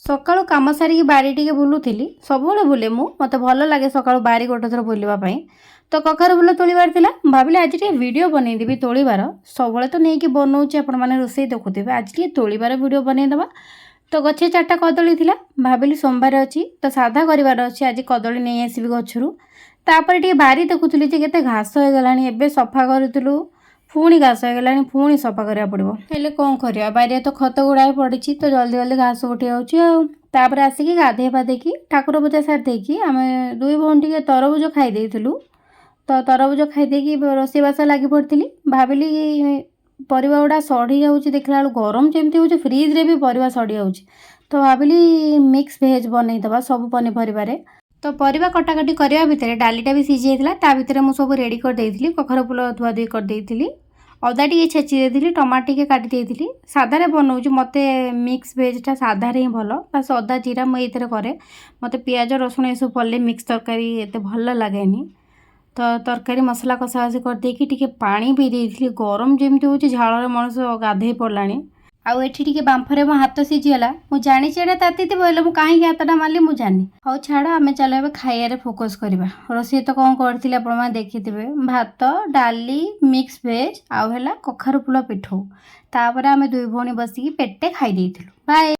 ସକାଳୁ କାମ ସାରିକି ବାରି ଟିକେ ବୁଲୁଥିଲି। ସବୁବେଳେ ବୁଲେ ମୁଁ, ମୋତେ ଭଲ ଲାଗେ ସକାଳୁ ବାରି ଗୋଟେ ଥର ବୁଲିବା ପାଇଁ। ତ କଖାରୁ ଫୁଲ ତୋଳିବାର ଥିଲା। ଭାବିଲି ଆଜି ଟିକେ ଭିଡ଼ିଓ ବନେଇଦେବି ତୋଳିବାର। ସବୁବେଳେ ତ ନେଇକି ବନଉଛି, ଆପଣମାନେ ରୋଷେଇ ଦେଖୁଥିବେ। ଆଜି ଟିକେ ତୋଳିବାର ଭିଡ଼ିଓ ବନେଇଦେବା। ତ ଗଛେ ଚାରିଟା କଦଳୀ ଥିଲା। ଭାବିଲି ସୋମବାର ଅଛି ତ ସାଧା କରିବାର ଅଛି, ଆଜି କଦଳୀ ନେଇ ଆସିବି ଗଛରୁ। ତାପରେ ଟିକେ ବାରି ଦେଖୁଥିଲି ଯେ କେତେ ଘାସ ହେଇଗଲାଣି। ଏବେ ସଫା କରିଥିଲୁ, ପୁଣି ଘାସ ହେଇଗଲାଣି, ପୁଣି ସଫା କରିବାକୁ ପଡ଼ିବ। ହେଲେ କ'ଣ କରିବା, ବାରିରେ ତ ଖତ ଗୁଡ଼ାଏ ପଡ଼ିଛି, ତ ଜଲ୍ଦି ଜଲ୍ଦି ଘାସ ଉଠି ଯାଉଛି। ଆଉ ତାପରେ ଆସିକି ଗାଧେଇ ପାଧେଇକି ଠାକୁର ପୂଜା ସାରି ଦେଇକି ଆମେ ଦୁଇ ଭଉଣୀ ଟିକେ ତରଭୁଜ ଖାଇ ଦେଇଥିଲୁ। ତ ତରଭୁଜ ଖାଇ ଦେଇକି ରୋଷେଇବାସ ଲାଗି ପଡ଼ିଥିଲି। ଭାବିଲି ପରିବା ଗୁଡ଼ା ସଢ଼ି ଯାଉଛି, ଦେଖିଲା ବେଳକୁ ଗରମ ଯେମିତି ହେଉଛି, ଫ୍ରିଜରେ ବି ପରିବା ସଢ଼ି ଯାଉଛି। ତ ଭାବିଲି ମିକ୍ସ ଭେଜ୍ ବନେଇଦେବା ସବୁ ପନିପରିବାରେ। ତ ପରିବା କଟାକଟି କରିବା ଭିତରେ ଡାଲିଟା ବି ସିଝି ଯାଇଥିଲା। ତା ଭିତରେ ମୁଁ ସବୁ ରେଡ଼ି କରିଦେଇଥିଲି। କଖାରୁ ଫୁଲ ଧୁଆ ଧୁଇ କରିଦେଇଥିଲି, ଅଦା ଟିକେ ଛେଚି ଦେଇଥିଲି, ଟମାଟୋ ଟିକେ କାଟି ଦେଇଥିଲି। ସାଧାରେ ବନଉଛି, ମୋତେ ମିକ୍ସ ଭେଜ୍ଟା ସାଧାରେ ହିଁ ଭଲ। ବାସ୍ ଅଦା ଜିରା ମୁଁ ଏଇଥିରେ କରେ। ମୋତେ ପିଆଜ ରସୁଣ ଏସବୁ ପଡ଼ିଲେ ମିକ୍ସ ତରକାରୀ ଏତେ ଭଲ ଲାଗେନି। ତ ତରକାରୀ ମସଲା କଷାକଷି କରିଦେଇକି ଟିକେ ପାଣି ପିଇ ଦେଇଥିଲି। ଗରମ ଯେମିତି ହେଉଛି, ଝାଳରେ ମଣିଷ ଗାଧେଇ ପଡ଼ିଲାଣି। ଆଉ ଏଠି ଟିକେ ବାମ୍ଫରେ ମୋ ହାତ ସିଝିଗଲା। ମୁଁ ଜାଣିଛି ଏଇଟା ତାତିଥିବ, ହେଲେ ମୁଁ କାହିଁକି ହାତଟା ମାରିଲି ମୁଁ ଜାଣିନି। ହଉ ଛାଡ଼, ଆମେ ଚାଲ ଏବେ ଖାଇବାରେ ଫୋକସ୍ କରିବା। ରୋଷେଇ ତ କ'ଣ କରିଥିଲି ଆପଣମାନେ ଦେଖିଥିବେ: ଭାତ, ଡାଲି, ମିକ୍ସ ଭେଜ୍ ଆଉ ହେଲା କଖାରୁ ଫୁଲ ପିଠଉ। ତାପରେ ଆମେ ଦୁଇ ଭଉଣୀ ବସିକି ପେଟେ ଖାଇ ଦେଇଥିଲୁ। ବାଏ।